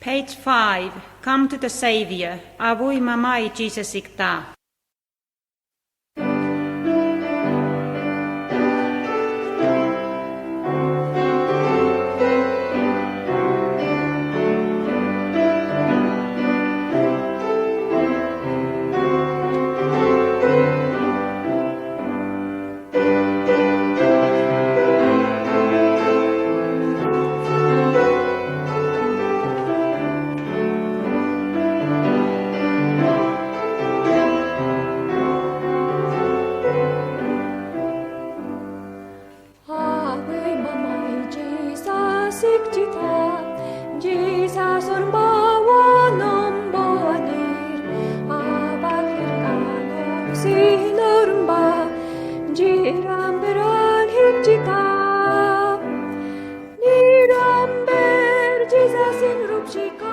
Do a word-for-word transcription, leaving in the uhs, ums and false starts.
Page five, Come to the Savior, Avui Mamai Jisu Sikta. Avui Mamai Jisu Sikta, Jisu Sorbath Wunumbo Aner, Abak Lirga Nurse Nurumba, Jiramber Anhik Jita, Niramber Jisu Sinrupshik